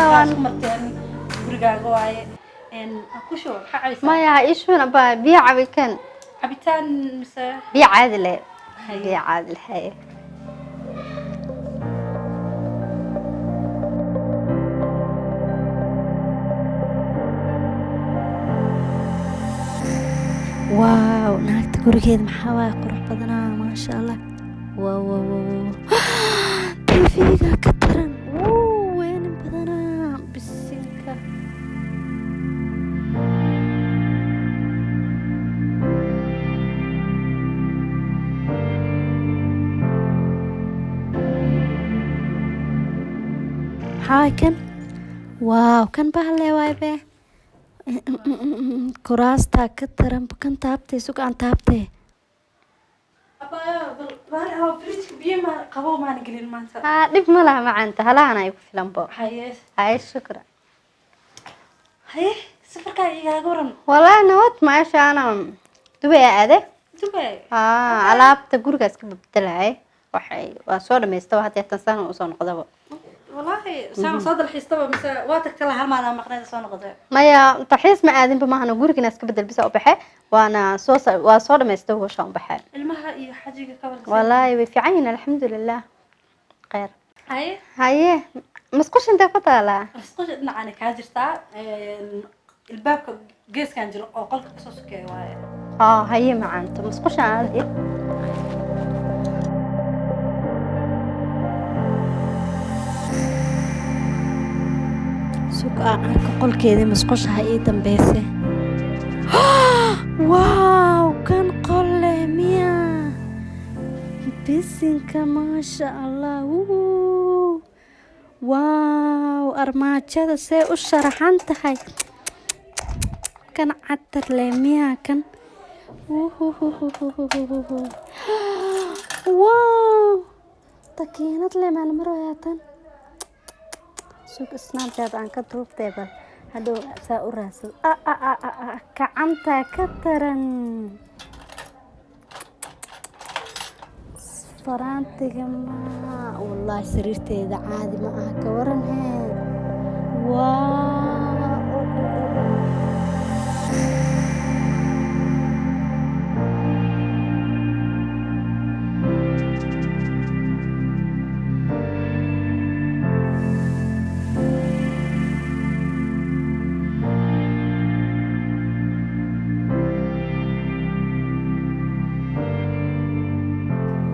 Waan Isku marteen gurigaaga waaye. Ku shubo, maxaa cabaysaa? Maya, ha ii shubin abaa, biyo cabitaan. Cabitaan mise? Biyo caadi leh. Haye. Biyo caadi leh, haye. Waaw, naagta gurigeeda maxaa waaye qurux badanaa, maasha Allah. Waaw waaw waaw waaw, TV-ga ka daran. Wuu weynin badanaa, bisinka. Maxaa waaye kan? Waaw, kan bahalle waay be. Kuraastaa ka daran, kan taabtay, sug aan taabtay. Abaayo, bal baari aho fridge biyo ma qabow maana gelin maanta. Haa, dhib ma laha macaanta, halahan ay ku filanbo. Haye. Haye, shukran. Haye, safarkaa igaaga waran. Walaahi nabad, maashaana Dubay aade. Dubay? Haa, alaabta gurigaas ka bedelahay, waxay waa soo dhamaystaba, hadda tan saan usoo noqdaba. Wallaahi saan soo dalxiistaba mise waa tagta la hal maalin maqneed soo noqotay? Maya, dalxiis ma aadinba maahana, gurigana iska bedel bisa u baxe, waana soo waa soo dhamaystay hawshaan u baxay. Ilmaha iyo xajiga ka warsan? Walaahi way fiican yihiin, alxamdulilah, khayr. Haye. Haye, musqusha intee ku taalaa? Musqusha dhinacani kaa jirtaa, ilbaabka geeskan jiro oo qolka kasoo sokeeya waaye. Haa, haye macaanto, musqusha aadi. Sug aan arko qolkeedii, musqusha ha ii dambeyse. Waaw, kan qol leh miya? Bisinka, maasha Allah. Wuu waaw, armaajada see u sharaxan tahay. Kan catar leh miya kan? Wuhuhuhuhuhuhu. Waaw, takiinad leh maan marwayaa tan. Sug, Snapchat aan ka duubtay, bal hadhow saa u raadsado. Gacanta ka daran, faraantiga ma. Wallaahi sariirteeda caadi ma aha, ka waran hee? Waaw.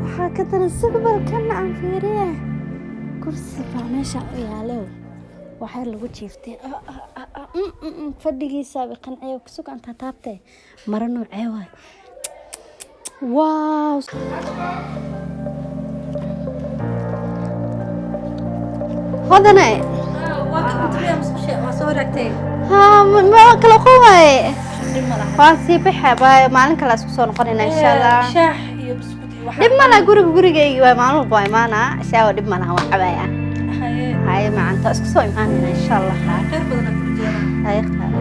Waxaa ka daran, sugbal kana aan fiiriye. Kursi baa meesha u yaalew, waxaa lagu jiiftay. Fadhigiisaaba qanciya. Sug aan taataabtay, maro noocee waay? Waaw. Hodane. Waa ka cuntada musqusha waa soo raagtay. Haa, ma kala qowaaye. Dhib ma laha. Waan sii baxa baa, maalin kale isku soo noqonayna insha Allah. Shaah iyo buskud iyo waxa. Dhib ma laha, guriga gurigaygi waay, maalin walba waa imaanaa, shaawa dhib ma laha, waan cabayaa. Haye. Haye macaanta, isku soo imaanayna insha Allah. Khayr badan ku jeedaa. Haye qaali.